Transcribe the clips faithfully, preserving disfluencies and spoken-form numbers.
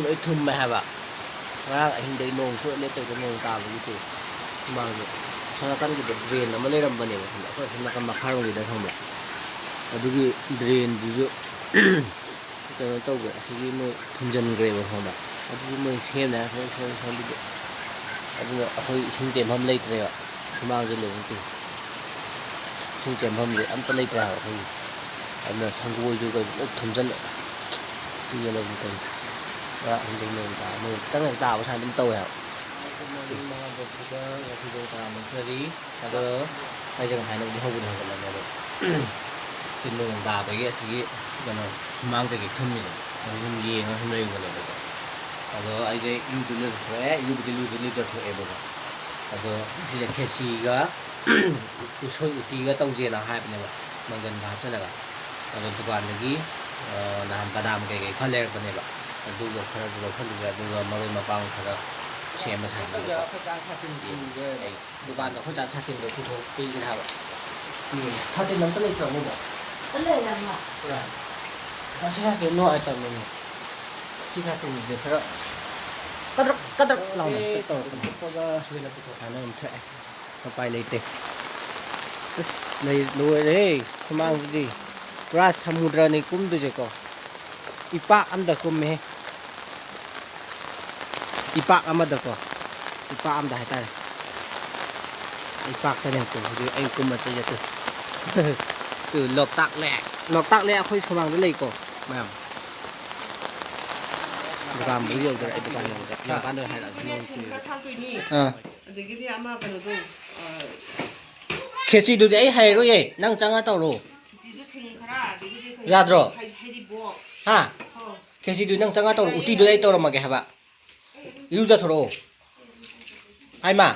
ꯂꯣꯏ ꯊꯨꯝꯃꯦ ꯍꯥꯏꯕ꯫ ꯉꯔꯥꯡ ꯑꯍꯤꯡꯗꯩ ꯅꯣꯡ ꯁꯨꯡꯂꯦꯞ ꯂꯦꯞꯇꯕꯤꯗ ꯅꯣꯡ ꯇꯥꯕꯒꯤ ꯇꯨ ꯁꯨꯃꯥꯡꯁꯦ꯫ ꯑꯁꯣꯝ ꯅꯥꯀꯟꯒꯤꯗ ꯗ꯭ꯔꯦꯟ ꯑꯃ ꯂꯩꯔꯝꯕꯅꯦꯕ, ꯈꯪꯕ꯭ꯔꯥ? ꯑꯩꯈꯣꯏ ꯑꯁꯣꯝ ꯅꯥꯀꯟ ꯃꯈꯥꯔꯣꯝꯒꯤꯗ, ꯈꯪꯕ꯭ꯔꯥ? ꯑꯗꯨꯒꯤ ꯗ꯭ꯔꯦꯟꯗꯨꯁꯨ ꯀꯩꯅꯣ ꯇꯧꯈ꯭ꯔꯦ, ꯑꯁꯤꯒꯤ ꯃꯣꯏ ꯊꯨꯝꯖꯤꯟꯈ꯭ꯔꯦꯕ, ꯈꯪꯕ꯭ꯔꯥ? ꯑꯗꯨꯗꯤ ꯃꯣꯏ ꯁꯦꯝꯅꯉꯥꯏ ꯁꯣꯏ ꯁꯣꯏ ꯁꯣꯏꯕꯗꯤ꯫ ꯑꯗꯨꯅ ꯑꯩꯈꯣꯏ ꯏꯁꯤꯡ ꯆꯦꯟꯐꯝ ꯂꯩꯇ꯭ꯔꯦꯕ꯫ ꯁꯨꯃꯥꯡꯁꯦ ꯂꯣꯏꯅ ꯇꯨꯏ꯫ ꯏꯁꯤꯡ ꯆꯦꯟꯐꯝꯁꯦ ꯑꯝꯇ ꯂꯩꯇ꯭ꯔꯦ ꯍꯥꯏꯕ ꯑꯩꯈꯣꯏꯒꯤ꯫ ꯑꯗꯨꯅ ꯁꯪꯒꯣꯏꯁꯨ ꯀꯩꯁꯨ ꯂꯣꯏ ꯊꯨꯝꯖꯤꯜꯂꯦ꯫ ꯄꯤꯒꯗꯕꯅꯤ ꯇꯧꯔꯤꯁꯦ꯫ ꯄꯨꯔꯥ ꯍꯧꯖꯤꯛ ꯅꯣꯡ ꯇꯥ-, ꯅꯣꯡ ꯈꯤꯇꯪ ꯍꯦꯛ ꯇꯥꯕ ꯁꯨꯃꯥꯏꯅ ꯑꯗꯨꯝ ꯇꯧꯋꯦ ꯍꯥꯏꯕ꯫ ꯃꯌꯥꯝ ꯃꯌꯨꯝ ꯃꯉꯥ ꯇꯔꯨꯛꯁꯤꯗ ꯉꯁꯤ ꯅꯣꯡ ꯇꯥꯔꯝꯕꯁꯨ ꯌꯥꯔꯤ꯫ ꯑꯗꯣ ꯑꯩꯁꯦ ꯉꯁꯥꯏ ꯅꯣꯡꯗꯤ ꯍꯧꯕꯗꯤ ꯍꯧꯒꯠꯂꯝꯃꯦ, ꯑꯗꯣ ꯁꯤ ꯅꯣꯡ ꯇꯥꯕꯒꯤ ꯑꯁꯤꯒꯤ ꯀꯩꯅꯣ ꯁꯨꯃꯥꯡ ꯀꯩꯀꯩ ꯊꯨꯝꯃꯤꯗꯣ ꯑꯗꯨ ꯁꯨꯝ ꯌꯦꯡꯉꯒ ꯁꯨꯝ ꯂꯩꯕꯅꯦꯕꯀꯣ꯫ ꯑꯗꯣ ꯑꯩꯁꯦ ꯏꯔꯨꯁꯨ ꯂꯨꯖꯊꯣꯛꯑꯦ, ꯏꯔꯨꯕꯨꯗꯤ ꯂꯨꯁꯨ ꯂꯨꯖꯊꯣꯛꯑꯦꯕꯀꯣ꯫ ꯑꯗꯣ ꯁꯤꯁꯦ ꯈꯦꯆꯤꯒ ꯎꯁꯣꯏ ꯎꯇꯤꯒ ꯇꯧꯁꯦꯅ ꯍꯥꯏꯕꯅꯦꯕ, ꯃꯪꯒꯟꯒ ꯍꯥꯞꯆꯤꯜꯂꯒ꯫ ꯑꯗꯣ ꯗꯨꯀꯥꯟꯗꯒꯤ, ꯑ, ꯅꯍꯥꯟ ꯕꯗꯥꯝ ꯀꯩꯀꯩ ꯈꯔ ꯂꯩꯔꯛꯄꯅꯦꯕ, ꯑꯗꯨꯒ ꯈꯔꯁꯨ ꯂꯧꯁꯜꯂꯨꯔꯦ, ꯑꯗꯨꯒ ꯃꯔꯣꯏ ꯃꯄꯥꯡ ꯈꯔ ꯁꯦꯝꯕ ꯁꯥꯍꯟꯕꯗꯀꯣ꯫ ꯑꯩ ꯗꯨꯀꯥꯟꯗ ꯑꯩꯈꯣꯏ ꯆꯥ ꯁꯥꯇꯤꯟ ꯄꯨꯊꯣꯛꯄꯤꯒꯦ ꯍꯥꯏꯕ꯫ ꯎꯝ, ꯁꯥꯇꯤꯟ ꯑꯝꯇ ꯂꯩꯇ꯭ꯔꯕꯣꯕꯣ? ꯂꯩꯔꯝꯃꯣ꯫ ꯄꯨꯔꯥ꯫ ꯁꯤ ꯁꯥꯇꯤꯟ ꯅꯨꯡꯉꯥꯏꯇꯕꯅꯤꯅꯦ꯫ ꯁꯤ ꯁꯥꯇꯤꯟꯁꯦ ꯈꯔ ꯀꯗ꯭ꯔꯛ ꯀꯗ꯭ꯔꯛ ꯂꯥꯎꯅ ꯇꯧꯔꯛꯄꯅꯦ꯫ ꯁꯥꯇꯤꯟ ꯄꯨꯊꯣꯛꯄꯒ ꯁꯨꯃꯥꯏꯅ ꯄꯨꯊꯣꯛ-, ꯁꯨꯃꯥꯏꯅ ꯑꯗꯨꯝ ꯊꯣꯛꯑꯦ꯫ ꯎꯄꯥꯏ ꯂꯩꯇꯦ꯫ ꯑꯁ, ꯂꯩ-, ꯂꯣꯏꯔꯦꯍꯦ ꯁꯨꯃꯥꯡꯁꯤꯗꯤ꯫ ꯄꯨꯔꯥ ꯁꯃꯨꯗ꯭ꯔꯅꯤ ꯀꯨꯝꯗꯣꯏꯁꯦꯀꯣ꯫ ꯏꯄꯥꯛ ꯑꯝꯗ ꯀꯨꯝꯃꯦꯍꯦ꯫ ꯏꯄꯥꯛ ꯑꯃꯗꯀꯣ꯫ ꯏꯄꯥꯛ ꯑꯃꯗ ꯍꯥꯏꯇꯥꯔꯦ꯫ ꯏꯄꯥꯛꯇꯅꯦ ꯇꯨ ꯍꯧꯖꯤꯛ ꯑꯩ ꯀꯨꯝꯕ ꯆꯠꯂꯦ ꯇꯨ꯫ ꯇꯨ ꯂꯣꯛꯇꯥꯛ ꯂꯦꯛ꯫ ꯂꯣꯛꯇꯥꯛ ꯂꯦꯛ ꯑꯩꯈꯣꯏ ꯁꯨꯃꯥꯡꯗ ꯂꯩꯀꯣ ꯃꯌꯥꯝ꯫ ꯗꯨꯀꯥꯟꯕꯨꯗꯤ ꯌꯧꯗꯣꯔꯦ, ꯑꯩ ꯗꯨꯀꯥꯟ ꯌꯧꯗ꯭ꯔꯦ꯫ ꯌꯧꯔꯀꯥꯟꯗ ꯍꯥꯏꯔꯛꯑꯒꯦ, ꯅꯣꯡ ꯆꯨꯏꯌꯦꯕ꯫ ꯑꯥ꯫ ꯑꯗꯒꯤꯗꯤ ꯑꯃ ꯀꯩꯅꯣꯗꯣ, ꯑ, ꯈꯦꯆꯤꯗꯨꯗꯤ ꯑꯩ ꯍꯩꯔꯔꯣꯏꯌꯦ, ꯅꯪ ꯆꯪꯉ ꯇꯧꯔꯣ꯫ ꯈꯦꯆꯤꯗꯨ ꯁꯤꯡ ꯈꯔ, ꯑꯗꯒꯤꯗꯤ ꯀꯩꯅꯣ, ꯌꯥꯗ꯭ꯔꯣ? ꯍꯩ-, ꯍꯩꯔꯤꯕꯣꯛ꯫ ꯍꯥ? ꯑꯣ꯫ ꯈꯦꯆꯤꯗꯨ ꯅꯪ ꯆꯪꯉ ꯇꯧꯔꯣ, ꯌꯥꯏꯌꯦ, ꯎꯇꯤꯗꯨꯗꯤ ꯑꯩ ꯌꯥꯏꯌꯦ꯫ ꯇꯧꯔꯝꯃꯒꯦ ꯍꯥꯏꯕ꯫ ꯑꯩ ꯑꯗꯨꯝ ꯏꯔꯨꯖꯊꯣꯔꯛꯑꯣ꯫ ꯍꯥꯏꯃ꯫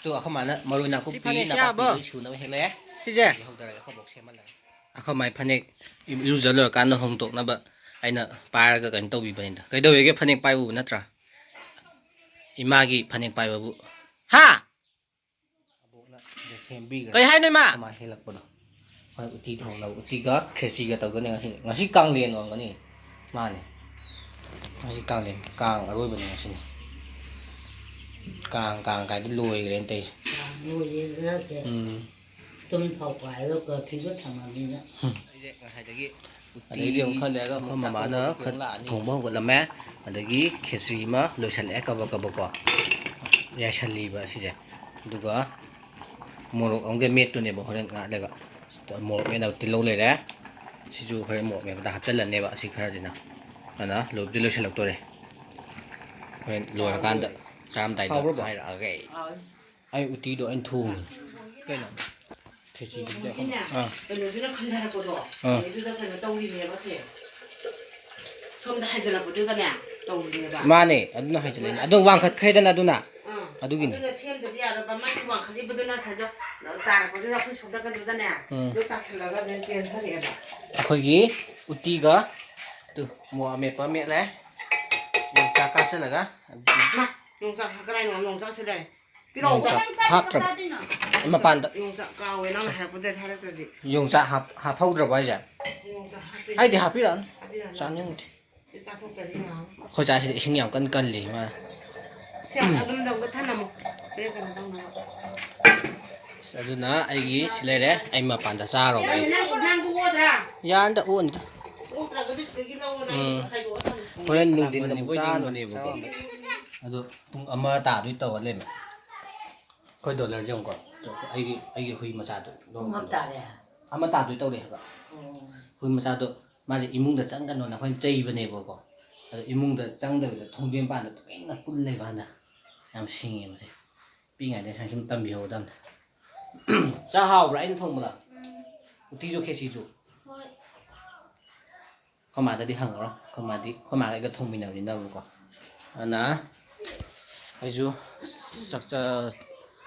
ꯇꯨ ꯑꯩꯈꯣꯏ ꯃꯥꯅ ꯃꯔꯣꯏ ꯅꯥꯀꯨꯞꯄꯤ, ꯁꯤ ꯐꯅꯦꯛꯁꯦ ꯅꯄꯥꯛꯄꯤ ꯌꯥꯕ꯭ꯔꯣ? ꯂꯣꯏ ꯁꯨꯅꯕ ꯍꯦꯛꯂꯛꯑꯦ꯫ ꯁꯤꯁꯦ? ꯂꯩꯍꯧꯗꯔꯒ ꯑꯩꯈꯣꯏ ꯕꯣꯛ ꯁꯦꯝꯍꯜꯂꯒꯦ꯫ ꯑꯩꯈꯣꯏ ꯃꯥꯏ ꯐꯅꯦꯛ ꯏꯔꯨꯖ ꯂꯣꯏꯔꯀꯥꯟꯗ ꯍꯣꯡꯗꯣꯛꯅꯕ ꯑꯩꯅ ꯄꯥꯏꯔꯒ ꯀꯩꯅꯣ ꯇꯧꯕꯤꯕꯅꯤꯗ꯫ ꯀꯩꯗꯧꯋꯦꯒꯦ ꯐꯅꯦꯛ ꯄꯥꯏꯕꯕꯨ ꯅꯠꯇ꯭ꯔꯥ? ꯏꯃꯥꯒꯤ ꯐꯅꯦꯛ ꯄꯥꯏꯕꯕꯨ꯫ ꯍꯥ? ꯑꯕꯣꯛꯅ ꯁꯤꯗ ꯁꯦꯝꯕꯤꯈ꯭ꯔꯦ꯫ ꯀꯩ ꯍꯥꯏꯅꯣ, ꯏꯃꯥ? ꯑꯩꯈꯣꯏ ꯃꯥ ꯍꯦꯜꯂꯛꯄꯗꯣ꯫ ꯍꯣꯏ, ꯎꯇꯤ ꯊꯣꯡꯅꯕ, ꯎꯇꯤꯒ ꯈꯦꯆꯤꯒ ꯇꯧꯗꯣꯏꯅꯦ ꯉꯁꯤꯗꯤ꯫ ꯉꯁꯤ ꯀꯥꯡꯂꯦꯟ ꯑꯣꯏꯔꯝꯒꯅꯤ꯫ ꯃꯥꯅꯦ꯫ ꯉꯁꯤ ꯀꯥꯡꯂꯦꯟ, ꯀꯥꯡ ꯑꯔꯣꯏꯕꯅꯤ ꯉꯁꯤꯅꯤ꯫ ꯀꯥꯡ, ꯀꯥꯡ ꯀꯥꯏꯗꯤ ꯂꯣꯏꯈ꯭ꯔꯦꯅ ꯇꯧꯔꯤꯁꯦ꯫ ꯂꯣꯏꯔꯦꯗꯅꯁꯦ꯫ ꯎꯝ꯫ ꯇꯨꯝ ꯐꯥꯎ ꯄꯥꯏꯔꯒ ꯀꯔꯐ꯭ꯌꯨꯒ ꯊꯝꯃꯕꯅꯤꯅ꯫ ꯎꯝ꯫ ꯑꯗꯩꯗꯤ ꯑꯃꯨꯛ ꯈꯔ ꯂꯩꯔꯒ ꯑꯩꯈꯣꯏ ꯃꯃꯥꯅ ꯈꯔ ꯊꯣꯡꯕ ꯍꯧꯒꯠꯂꯝꯃꯦ꯫ ꯑꯗꯒꯤ ꯈꯦꯆ꯭ꯔꯤ ꯑꯃ ꯂꯣꯏꯁꯤꯜꯂꯛꯑꯦ ꯀꯕꯛ ꯀꯕꯛꯀꯣ꯫ ꯌꯥꯏꯁꯜꯂꯤꯕ ꯑꯁꯤꯁꯦ꯫ ꯑꯗꯨꯒ ꯃꯣꯔꯣꯛ ꯑꯃꯒ ꯃꯦꯠꯇꯣꯏꯅꯦꯕ ꯍꯣꯔꯦꯟ ꯉꯥꯏꯍꯥꯛ ꯂꯩꯔꯒ꯫ ꯃꯣꯔꯣꯛ ꯃꯦꯠꯅꯕ ꯇꯤꯜꯍꯧ ꯂꯩꯔꯦ꯫ ꯁꯤꯁꯨ ꯍꯣꯔꯦꯟ ꯃꯣꯔꯣꯛ ꯃꯦꯠꯄꯗ ꯍꯥꯞꯆꯤꯜꯂꯅꯦꯕ ꯑꯁꯤ ꯈꯔꯁꯤꯅ꯫ ꯑꯗꯨꯅ ꯂꯣꯏꯕꯨꯗꯤ ꯂꯣꯏꯁꯤꯜꯂꯛꯇꯣꯔꯦ꯫ ꯍꯣꯔꯦꯟ ꯂꯣꯏꯔꯀꯥꯟꯗ ꯆꯥꯔꯝꯗꯥꯏꯗ ꯍꯥꯎꯕ꯭ꯔꯣ? ꯍꯥꯏꯔꯛꯑꯒꯦ꯫ ꯑꯩ ꯎꯇꯤꯗꯣ ꯑꯩꯅ ꯊꯣꯡꯉꯤ꯫ ꯀꯩꯅꯣ? ꯈꯦꯆꯤꯗꯨꯗꯤ ꯑꯩꯈꯣꯏꯅ ꯎꯇꯤꯅꯦ, ꯑꯥ꯫ ꯀꯩꯅꯣꯁꯤꯅ ꯈꯟꯊꯔꯛꯄꯗꯣ, ꯑꯥ꯫ ꯑꯗꯩꯗꯨꯗ ꯀꯩꯅꯣ ꯇꯧꯔꯤꯅꯦꯕ ꯁꯦ꯫ ꯁꯣꯝꯗ ꯍꯥꯏꯖꯤꯜꯂꯛꯄꯗꯨꯗꯅꯦ ꯇꯧꯔꯤꯅꯦꯕ꯫ ꯃꯥꯅꯦ, ꯑꯗꯨꯅ ꯍꯥꯏꯖꯤꯜꯂꯛꯏꯅꯦ꯫ ꯑꯗꯣ ꯋꯥꯡꯈꯠꯈ꯭ꯔꯦꯗꯅ ꯑꯗꯨꯅ꯫ ꯑꯥ꯫ ꯑꯗꯨꯒꯤꯅꯤ꯫ ꯑꯗꯨꯅ ꯁꯦꯝꯗꯗꯤ ꯌꯥꯔꯣꯏꯕ꯫ ꯃꯥꯒꯤ ꯋꯥꯡꯈꯠꯂꯤꯕꯗꯨꯅ ꯁꯥꯏꯗ ꯇꯥꯔꯛꯄꯗꯨꯅ ꯑꯩꯈꯣꯏ ꯁꯣꯝ ꯅꯥꯀꯟꯗꯨꯗꯅꯦ ꯎꯝ꯫ ꯂꯣꯏ ꯇꯥꯁꯤꯜꯂꯒ ꯑꯗꯨꯝ ꯆꯦꯟꯊꯔꯛꯑꯦꯕ꯫ ꯑꯩꯈꯣꯏꯒꯤ ꯎꯇꯤꯒ ꯇꯨ ꯃꯣꯔꯣꯛ ꯑꯃꯦꯠꯄ ꯑꯃ ꯃꯦꯠꯂꯦ꯫ ꯌꯣꯡꯆꯥꯛ ꯀꯥꯞꯁꯤꯜꯂꯒ꯫ ꯃꯥ, ꯌꯣꯡꯆꯥꯛ ꯀꯗꯥꯏꯅꯣ? ꯌꯣꯡꯆꯥꯛꯁꯤ ꯂꯩꯔꯦ꯫ ꯄꯤꯔꯛꯑꯣ꯫ ꯌꯣꯡꯆꯥꯛ ꯍꯥꯞꯇ꯭ꯔꯕ? ꯃꯄꯥꯟꯗ꯫ ꯌꯣꯡꯆꯥꯛ ꯀꯥꯎꯋꯦ, ꯅꯪꯅ ꯍꯥꯏꯔꯛꯄꯗꯒꯤ ꯍꯥꯏꯔꯛꯇ꯭ꯔꯗꯤ꯫ ꯌꯣꯡꯆꯥꯛ ꯍꯥꯞ-, ꯍꯥꯞꯍꯧꯗ꯭ꯔꯕꯣ ꯍꯥꯏꯁꯦ? ꯌꯣꯡꯆꯥꯛ ꯍꯥꯞꯄꯤ-, ꯑꯩꯗꯤ ꯍꯥꯞꯄꯤꯔꯛꯑꯅꯨ꯫ ꯍꯥꯞꯄꯤꯔꯛꯑꯅꯨ꯫ ꯆꯥꯅꯤꯡꯗꯦ꯫ ꯁꯤ ꯆꯥꯊꯣꯛꯇ꯭ꯔꯗꯤ ꯌꯥꯔꯣꯏ꯫ ꯑꯩꯈꯣꯏ ꯆꯥꯁꯤꯗꯤ ꯏꯁꯤꯡ ꯌꯥꯝ ꯀꯟꯅ ꯀꯜꯂꯤ ꯃꯥ꯫ ꯁꯤ ꯑꯗꯨꯝ ꯇꯧꯔꯒ ꯊꯝꯂꯝꯃꯣ꯫ ꯍꯣꯔꯦꯟ ꯀꯩꯅꯣ ꯇꯧꯅꯕ꯫ ꯑꯁ, ꯑꯗꯨꯅ ꯑꯩꯒꯤ ꯁꯤ ꯂꯩꯔꯦ꯫ ꯑꯩ ꯃꯄꯥꯟꯗ ꯆꯥꯔꯣꯕ ꯑꯩ꯫ ꯅꯪ ꯏꯟꯁꯥꯡꯗꯨ ꯑꯣꯗ꯭ꯔꯥ? ꯌꯥꯔꯅꯤꯗ, ꯑꯣꯅꯤꯗ꯫ ꯑꯣꯛꯇ꯭ꯔꯒꯗꯤ ꯁꯤꯗꯒꯤ ꯂꯧꯑꯣ, ꯅꯪ ꯎꯝ꯫ ꯈꯥꯏꯗꯣꯛꯑ ꯊꯝꯃꯣ꯫ ꯍꯣꯔꯦꯟ ꯅꯨꯡꯊꯤꯟ ꯑꯃꯨꯛ ꯆꯥꯅꯕꯅꯦꯕꯀꯣ꯫ ꯑꯗꯣ ꯄꯨꯡ ꯑꯃ ꯇꯥꯗꯣꯏ ꯇꯧꯔ ꯂꯩꯔꯝꯃꯦ꯫ ꯑꯩꯈꯣꯏ ꯗꯣꯂꯔꯁꯦ ꯌꯦꯡꯉꯨꯀꯣ꯫ ꯑꯩꯒꯤ, ꯑꯩꯒꯤ ꯍꯨꯏ ꯃꯆꯥꯗꯣ꯫ ꯄꯨꯡ ꯑꯃ ꯇꯥꯔꯦ꯫ ꯑꯃ ꯇꯥꯗꯣꯏ ꯇꯧꯔꯦ ꯍꯥꯏꯕ꯫ ꯑꯣ꯫ ꯍꯨꯏ ꯃꯆꯥꯗꯣ ꯃꯥꯁꯦ ꯏꯃꯨꯡꯗ ꯆꯪꯒꯅꯣꯅ ꯑꯩꯈꯣꯏꯅ ꯆꯩꯕꯅꯦꯕꯀꯣ꯫ ꯑꯗꯣ ꯏꯃꯨꯡꯗ ꯆꯪꯗꯕꯤꯗ ꯊꯣꯡꯖꯦꯟ ꯃꯄꯥꯟꯗ ꯄꯨꯡꯏꯟꯗ ꯀꯨꯜ ꯂꯩꯕ ꯍꯥꯟꯅ꯫ ꯌꯥꯝ ꯁꯤꯡꯉꯦ ꯃꯁꯦ꯫ ꯄꯤꯛꯏꯉꯩꯗ ꯁꯨꯃꯥꯏꯅ ꯁꯨꯝ ꯇꯝꯕꯤꯍꯧꯒꯗꯕꯅꯦ꯫ ꯆꯥꯛ ꯍꯥꯎꯕ꯭ꯔꯥ ꯑꯩꯅ ꯊꯣꯡꯕꯗꯣ? ꯎꯝ꯫ ꯎꯇꯤꯁꯨ ꯈꯦꯆꯤꯁꯨ? ꯍꯣꯏ꯫ ꯑꯩꯈꯣꯏ ꯃꯥꯗꯗꯤ ꯍꯪꯉꯨꯔꯣ꯫ ꯑꯩꯈꯣꯏ ꯃꯥꯗꯤ, ꯑꯩꯈꯣꯏ ꯃꯥꯒ ꯑꯩꯒ ꯊꯣꯡꯃꯤꯟꯅꯕꯅꯤꯅꯕꯀꯣ꯫ ꯑꯗꯨꯅ ꯑꯩꯁꯨ ꯆꯥꯛ ꯆꯥ-,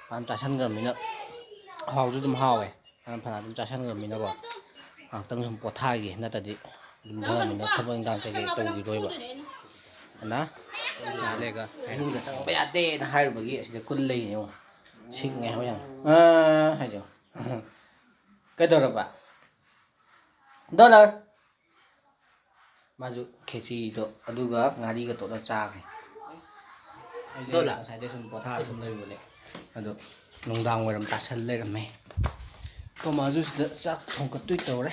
ꯐꯅꯌꯥꯝ ꯆꯥꯁꯟꯈ꯭ꯔꯕꯅꯤꯅ ꯍꯥꯎꯁꯨ ꯑꯗꯨꯝ ꯍꯥꯎꯋꯦ꯫ ꯐꯅ ꯐꯅ ꯑꯗꯨꯝ ꯆꯥꯁꯟꯈ꯭ꯔꯕꯅꯤꯅꯀꯣ꯫ ꯉꯥꯏꯍꯥꯛꯇꯪ ꯁꯨꯝ ꯄꯣꯊꯥꯒꯦ, ꯅꯠꯇ꯭ꯔꯗꯤ ꯑꯗꯨꯝ ꯐꯝꯃꯃꯤꯅ ꯊꯕꯛ ꯏꯟꯈꯥꯡ ꯀꯩꯀꯩ ꯇꯧꯈꯤꯔꯣꯏꯕ꯫ ꯑꯗꯨꯅ ꯉꯥꯏꯍꯥꯛ ꯂꯩꯔꯒ ꯏꯃꯨꯡꯗ ꯆꯪꯕ ꯌꯥꯗꯦꯅ ꯍꯥꯏꯔꯨꯕꯒꯤ ꯑꯁꯤꯗ ꯀꯨꯜ ꯂꯩꯔꯤꯅꯦ ꯌꯦꯡꯉꯣ꯫ ꯁꯤꯡꯉꯦ ꯍꯥꯏꯕ ꯌꯥꯝ꯫ ꯑꯥ, ꯍꯥꯏꯁꯦ꯫ ꯀꯩꯗꯧꯔꯕ? ꯗꯣꯂꯔ꯫ ꯃꯥꯁꯨ ꯈꯦꯆꯤꯗꯣ ꯑꯗꯨꯒ ꯉꯥꯔꯤꯒ ꯇꯣꯠꯂ ꯆꯥꯈ꯭ꯔꯦ꯫ ꯑꯩꯁꯦ ꯗꯣꯂꯥ꯫ ꯉꯁꯥꯏꯗꯩ ꯁꯨꯝ ꯄꯣꯊꯥꯔ ꯁꯨꯝ ꯂꯩꯕꯅꯦ꯫ ꯑꯗꯣ ꯅꯨꯡꯗꯥꯡ ꯋꯥꯏꯔꯝ ꯇꯥꯁꯜ ꯂꯩꯔꯝꯃꯦ꯫ ꯑꯩꯈꯣꯏ ꯃꯥꯁꯨ ꯁꯤꯗ ꯆꯥꯛ ꯊꯣꯡꯒꯠꯇꯣꯏ ꯇꯧꯔꯦ꯫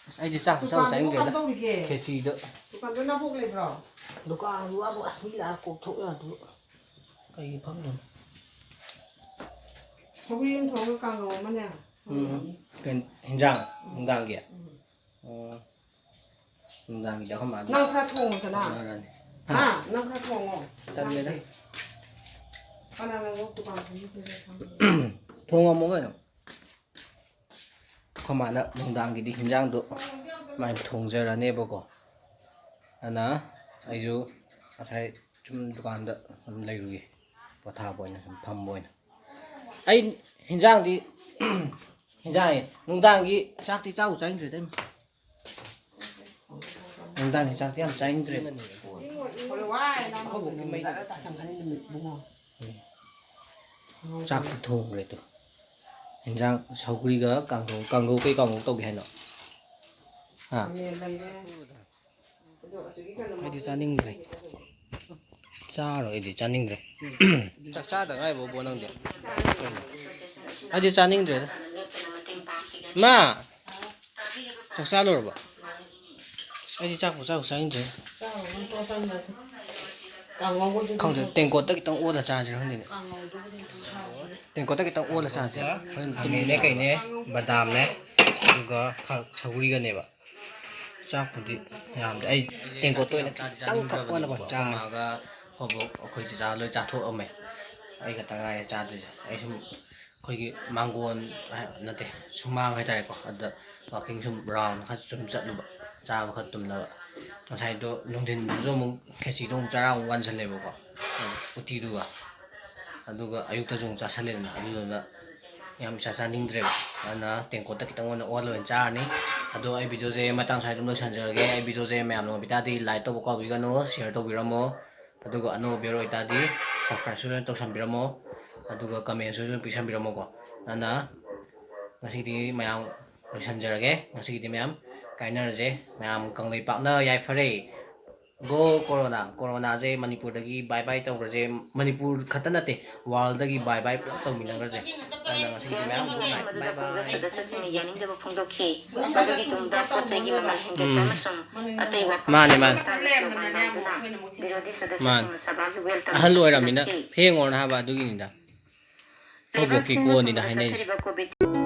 ꯑꯁ, ꯑꯩꯗꯤ ꯆꯥꯛꯄꯨ ꯆꯥꯕꯨ ꯗꯨꯀꯥꯟꯗꯨꯕꯨ ꯆꯥꯅꯤꯡꯗ꯭ꯔꯦꯗ꯫ ꯀꯝꯗꯧꯔꯤꯒꯦ? ꯈꯦꯆꯤꯗ꯫ ꯗꯨꯀꯥꯟꯗꯣ ꯅꯕꯣꯛ ꯂꯩꯕ꯭ꯔꯣ? ꯗꯨꯀꯥꯟꯗꯨ ꯋꯥꯕꯨ ꯑꯁ ꯃꯤ ꯂꯥꯛꯑ ꯀꯣꯛꯊꯣꯛ ꯌꯥꯗꯨ꯫ ꯀꯩꯒꯤ ꯐꯝꯗꯣꯏꯅꯣ? ꯁꯧꯒ꯭ꯔꯤ ꯑꯃ ꯊꯣꯡꯉꯒ ꯀꯥꯡꯉꯧ ꯑꯃꯅꯦ꯫ ꯎꯝ꯫ ꯀꯩꯅꯣ, ꯍꯤꯟꯖꯥꯡ ꯅꯨꯡꯗꯥꯡꯒꯤ? ꯎꯝ꯫ ꯑꯣ꯫ ꯅꯨꯡꯗꯥꯡꯒꯤꯗꯤ ꯑꯩꯈꯣꯏ ꯃꯥꯗꯤ ꯅꯪ ꯈꯔ ꯊꯣꯡꯉꯨꯗꯅ꯫ ꯍꯣꯠꯅꯔꯅꯤ꯫ ꯍꯥ? ꯍꯥ? ꯅꯪ ꯈꯔ ꯊꯣꯡꯉꯣ꯫ ꯇꯜꯂꯦꯗ꯫ ꯆꯥꯛꯁꯦ꯫ ꯀꯅꯥꯅ ꯂꯣꯛ ꯗꯨꯀꯥꯟ ꯐꯝꯃꯤ ꯈꯪꯗꯦ꯫ ꯊꯣꯡꯉꯝꯃꯣ ꯀꯩꯅꯣ꯫ ꯑꯩꯈꯣꯏ ꯃꯥꯅ ꯅꯨꯡꯗꯥꯡꯒꯤꯗꯤ ꯍꯤꯟꯖꯥꯡꯗꯣ ꯃꯥꯏꯅ ꯊꯣꯡꯖꯔꯅꯦꯕꯀꯣ꯫ ꯑꯗꯨꯅ ꯑꯩꯁꯨ ꯉꯁꯥꯏ ꯁꯨꯝ ꯗꯨꯀꯥꯟꯗ ꯁꯨꯝ ꯂꯩꯔꯨꯒꯦ, ꯄꯣꯊꯥꯕ ꯑꯣꯏꯅ, ꯁꯨꯝ ꯐꯝꯕ ꯑꯣꯏꯅ꯫ ꯑꯩ ꯍꯤꯟꯖꯥꯡꯗꯤ, ꯍꯤꯟꯖꯥꯡ ꯍꯥꯏꯌꯦ, ꯅꯨꯡꯗꯥꯡꯒꯤ ꯆꯥꯛꯇꯤ ꯆꯥꯕꯨ ꯆꯥꯅꯤꯡꯗ꯭ꯔꯦꯗ, ꯏꯃꯥ꯫ ꯅꯨꯡꯗꯥꯡꯒꯤ ꯆꯥꯛꯇꯤ ꯌꯥꯝ ꯆꯥꯅꯤꯡꯗ꯭ꯔꯦ꯫ ꯏꯪꯉꯣ, ꯏꯪꯉꯣ꯫ ꯍꯣꯔꯦꯟ ꯋꯥꯏ ꯂꯥꯡꯉꯛꯇꯅ ꯃꯩ꯫ ꯐꯖꯅ ꯇꯥꯁꯟꯈ꯭ꯔꯅꯤ ꯅꯨꯃꯤꯠ, ꯏꯕꯨꯡꯉꯣ꯫ ꯎꯝ꯫ ꯆꯥꯛꯇꯤ ꯊꯣꯡꯈ꯭ꯔꯦ ꯑꯗꯣ꯫ ꯏꯟꯖꯥꯡ ꯁꯧꯒ꯭ꯔꯤꯒ ꯀꯥꯡꯍꯧ, ꯀꯥꯡꯍꯧ ꯀꯩ ꯀꯥꯡꯍꯧ ꯇꯧꯒꯦ ꯍꯥꯏꯅꯣ? ꯍꯥ? ꯈꯥꯃꯦꯟ ꯂꯩꯔꯦ꯫ ꯑꯗꯣ ꯑꯁꯤꯒꯤ ꯀꯩꯅꯣ ꯑꯩꯗꯤ ꯆꯥꯅꯤꯡꯗ꯭ꯔꯦ꯫ ꯆꯥꯔꯣꯏ, ꯑꯩꯗꯤ ꯆꯥꯅꯤꯡꯗ꯭ꯔꯦ꯫ ꯆꯥꯛ ꯆꯥꯗ ꯉꯥꯏꯕ ꯕꯣ ꯅꯪꯗꯤ? ꯑꯩꯗꯤ ꯆꯥꯅꯤꯡꯗ꯭ꯔꯦꯗ꯫ ꯃꯥ! ꯆꯥꯛ ꯆꯥ ꯂꯣꯏꯔꯕꯣ? ꯑꯩꯗꯤ ꯆꯥꯛꯄꯨ ꯆꯥꯕꯨ ꯆꯥꯅꯤꯡꯗ꯭ꯔꯦ꯫ ꯆꯥꯔꯨꯔꯅꯨ, ꯇꯣꯛꯑꯣ, ꯆꯥꯅꯤꯡꯗ꯭ꯔꯗꯤ꯫ ꯀꯥꯡꯉꯧꯒꯗꯨꯗꯤ ꯈꯪꯗꯦ, ꯇꯦꯡꯀꯣꯠꯇ ꯈꯤꯇꯪ ꯑꯣꯜꯂ ꯆꯥꯁꯤꯔ ꯈꯪꯗꯦꯅꯦ꯫ ꯀꯥꯡꯉꯧꯗꯨꯕꯨꯗꯤ ꯑꯗꯨꯝ ꯍꯥꯎꯕꯅꯦ꯫ ꯇꯦꯡꯀꯣꯠꯇ ꯈꯤꯇꯪ ꯑꯣꯜꯂ ꯆꯥꯁꯤꯔ꯫ ꯍꯣꯔꯦꯟ ꯈꯥꯃꯦꯟꯅꯦ ꯀꯩꯅꯦ, ꯕꯗꯥꯝꯅꯦ, ꯑꯗꯨꯒ ꯈ-, ꯁꯧꯒ꯭ꯔꯤꯒꯅꯦꯕ꯫ ꯆꯥꯛꯄꯨꯗꯤ ꯌꯥꯝꯗꯦ꯫ ꯑꯩ ꯇꯦꯡꯀꯣꯠꯇ ꯑꯣꯏꯅ ꯈꯤꯇꯪ ꯈꯛ ꯑꯣꯜꯂꯒ ꯆꯥꯔꯦ꯫ ꯑꯩꯈꯣꯏ ꯃꯥꯒ ꯈꯣꯏꯕꯣꯛ, ꯑꯩꯈꯣꯏ ꯆꯤꯆꯥ ꯂꯣꯏ ꯆꯥꯊꯣꯛꯑꯝꯃꯦ꯫ ꯑꯩ ꯈꯛꯇ ꯉꯥꯏꯔꯦ ꯆꯥꯗ꯭ꯔꯤꯁꯦ꯫ ꯑꯩ ꯁꯨꯝ ꯑꯩꯈꯣꯏꯒꯤ ꯃꯥꯡꯒꯣꯟ, ꯑ, ꯅꯠꯇꯦ, ꯁꯨꯃꯥꯡ ꯍꯥꯏꯇꯥꯔꯦꯀꯣ, ꯑꯗꯨꯗ walking ꯁꯨꯝ round ꯈꯔ ꯁꯨꯝ ꯆꯠꯂꯨꯕ, ꯆꯥꯕ ꯈꯔ ꯇꯨꯝꯅꯕ꯫ ꯉꯁꯥꯏꯗꯣ ꯅꯨꯡꯊꯤꯟꯗꯁꯨ ꯑꯃꯨꯛ ꯈꯦꯆꯤꯗꯣ ꯑꯃꯨꯛ ꯆꯔꯥ ꯑꯃꯨꯛ ꯋꯥꯟꯁꯜꯂꯦꯕꯀꯣ, ꯎꯇꯤꯗꯨꯒ꯫ ꯑꯗꯨꯒ ꯑꯌꯨꯛꯇꯁꯨ ꯑꯃꯨꯛ ꯆꯥꯁꯜꯂꯦꯗꯅ, ꯑꯗꯨꯗꯨꯅ ꯌꯥꯝ ꯏꯆꯥ ꯆꯥꯅꯤꯡꯗ꯭ꯔꯦꯕ꯫ ꯑꯗꯨꯅ ꯇꯦꯡꯀꯣꯠꯇ ꯈꯤꯇꯪ ꯑꯣꯏꯅ ꯑꯣꯜꯂ ꯑꯣꯏꯅ ꯆꯥꯔꯅꯤ꯫ ꯑꯗꯣ ꯑꯩ videoꯁꯦ ꯃꯇꯥꯡ ꯁ꯭ꯋꯥꯏꯗ ꯑꯗꯨꯝ ꯂꯣꯏꯁꯤꯟꯖꯔꯒꯦ꯫ ꯑꯩ videoꯁꯦ ꯃꯌꯥꯝ ꯅꯨꯡꯉꯥꯏꯕꯤ ꯇꯥꯔꯗꯤ like ꯇꯧꯕ ꯀꯥꯎꯕꯤꯒꯅꯨ, share ꯇꯧꯕꯤꯔꯝꯃꯣ꯫ ꯑꯗꯨꯒ ꯑꯅꯧꯕ viewer ꯑꯣꯏꯇꯥꯔꯗꯤ subscribeꯁꯨ ꯂꯣꯏꯅ ꯇꯧꯁꯟꯕꯤꯔꯝꯃꯣ꯫ ꯑꯗꯨꯒ commentꯁꯨ ꯂꯣꯏꯅ ꯄꯤꯁꯟꯕꯤꯔꯝꯃꯣꯀꯣ꯫ ꯑꯗꯨꯅ ꯉꯁꯤꯗꯤ ꯃꯌꯥꯝ ꯂꯣꯏꯁꯟꯖꯔꯒꯦ꯫ ꯉꯁꯤꯒꯤꯗꯤ ꯃꯌꯥꯝ ꯀꯥꯏꯅꯔꯁꯦ꯫ ꯃꯌꯥꯝ ꯀꯪꯂꯩꯄꯥꯛꯅ ꯌꯥꯏꯐꯔꯦ꯫ GO corona. ꯀꯣꯔꯣꯅꯥꯁꯦ ꯃꯅꯤꯄꯨꯔꯗꯒꯤ ꯕꯥꯏ ꯕꯥꯏ ꯇꯧꯈ꯭ꯔꯁꯦ꯫ ꯃꯅꯤꯄꯨꯔ ꯈꯛꯇ ꯅꯠꯇꯦ, ꯋꯥꯔꯜꯗꯒꯤ ꯕꯥꯏ ꯕꯥꯏ ꯄꯨꯂꯞ ꯇꯧꯃꯤꯟꯅꯈ꯭ꯔꯁꯦ꯫ ꯑꯗꯨꯅ ꯉꯁꯤꯒꯤꯗꯤ ꯃꯌꯥꯝ good night, bye bye꯫ ꯁꯗꯁ꯭ꯌꯁꯤꯡꯅ ꯌꯥꯅꯤꯡꯗꯕ ꯐꯣꯡꯗꯣꯛꯈꯤ꯫ ꯃꯗꯨꯒꯤ ꯇꯨꯡꯗ ꯄꯣꯠ ꯆꯩꯒꯤ ꯃꯃꯜ ꯍꯦꯟꯒꯠꯄ ꯎꯝ꯫ ꯑꯃꯁꯨꯡ ꯑꯇꯩ ꯋꯥꯐꯝ ꯃꯥꯅꯦ, ꯃꯥꯅꯦ꯫ ꯃꯇꯥꯡꯗ ꯁ꯭ꯂꯣꯒꯥꯟ ꯂꯥꯎꯗꯨꯅ ꯕꯤꯔꯣꯙꯤ ꯁꯗꯁ꯭ꯌꯁꯤꯡꯅ ꯃꯥꯅꯦ꯫ ꯁꯚꯥꯒꯤ ꯋꯦꯜꯀꯝ ꯑꯍꯜ ꯑꯣꯏꯔꯝꯃꯤꯅ ꯁꯤꯟꯅꯈꯤ꯫ ꯐꯦꯡꯉꯣꯔꯅ ꯍꯥꯏꯕ ꯑꯗꯨꯒꯤꯅꯤꯗ꯫ ꯏꯕꯣꯛꯀꯤ ꯂꯩꯕꯥꯛꯁꯤꯡꯅ ꯀꯣꯟꯅꯤꯗ ꯊꯨꯡꯅ ꯍꯥꯏꯅꯩꯁꯦ꯫ ꯆꯠꯊꯔꯤꯕ ꯀꯣꯚꯤꯗ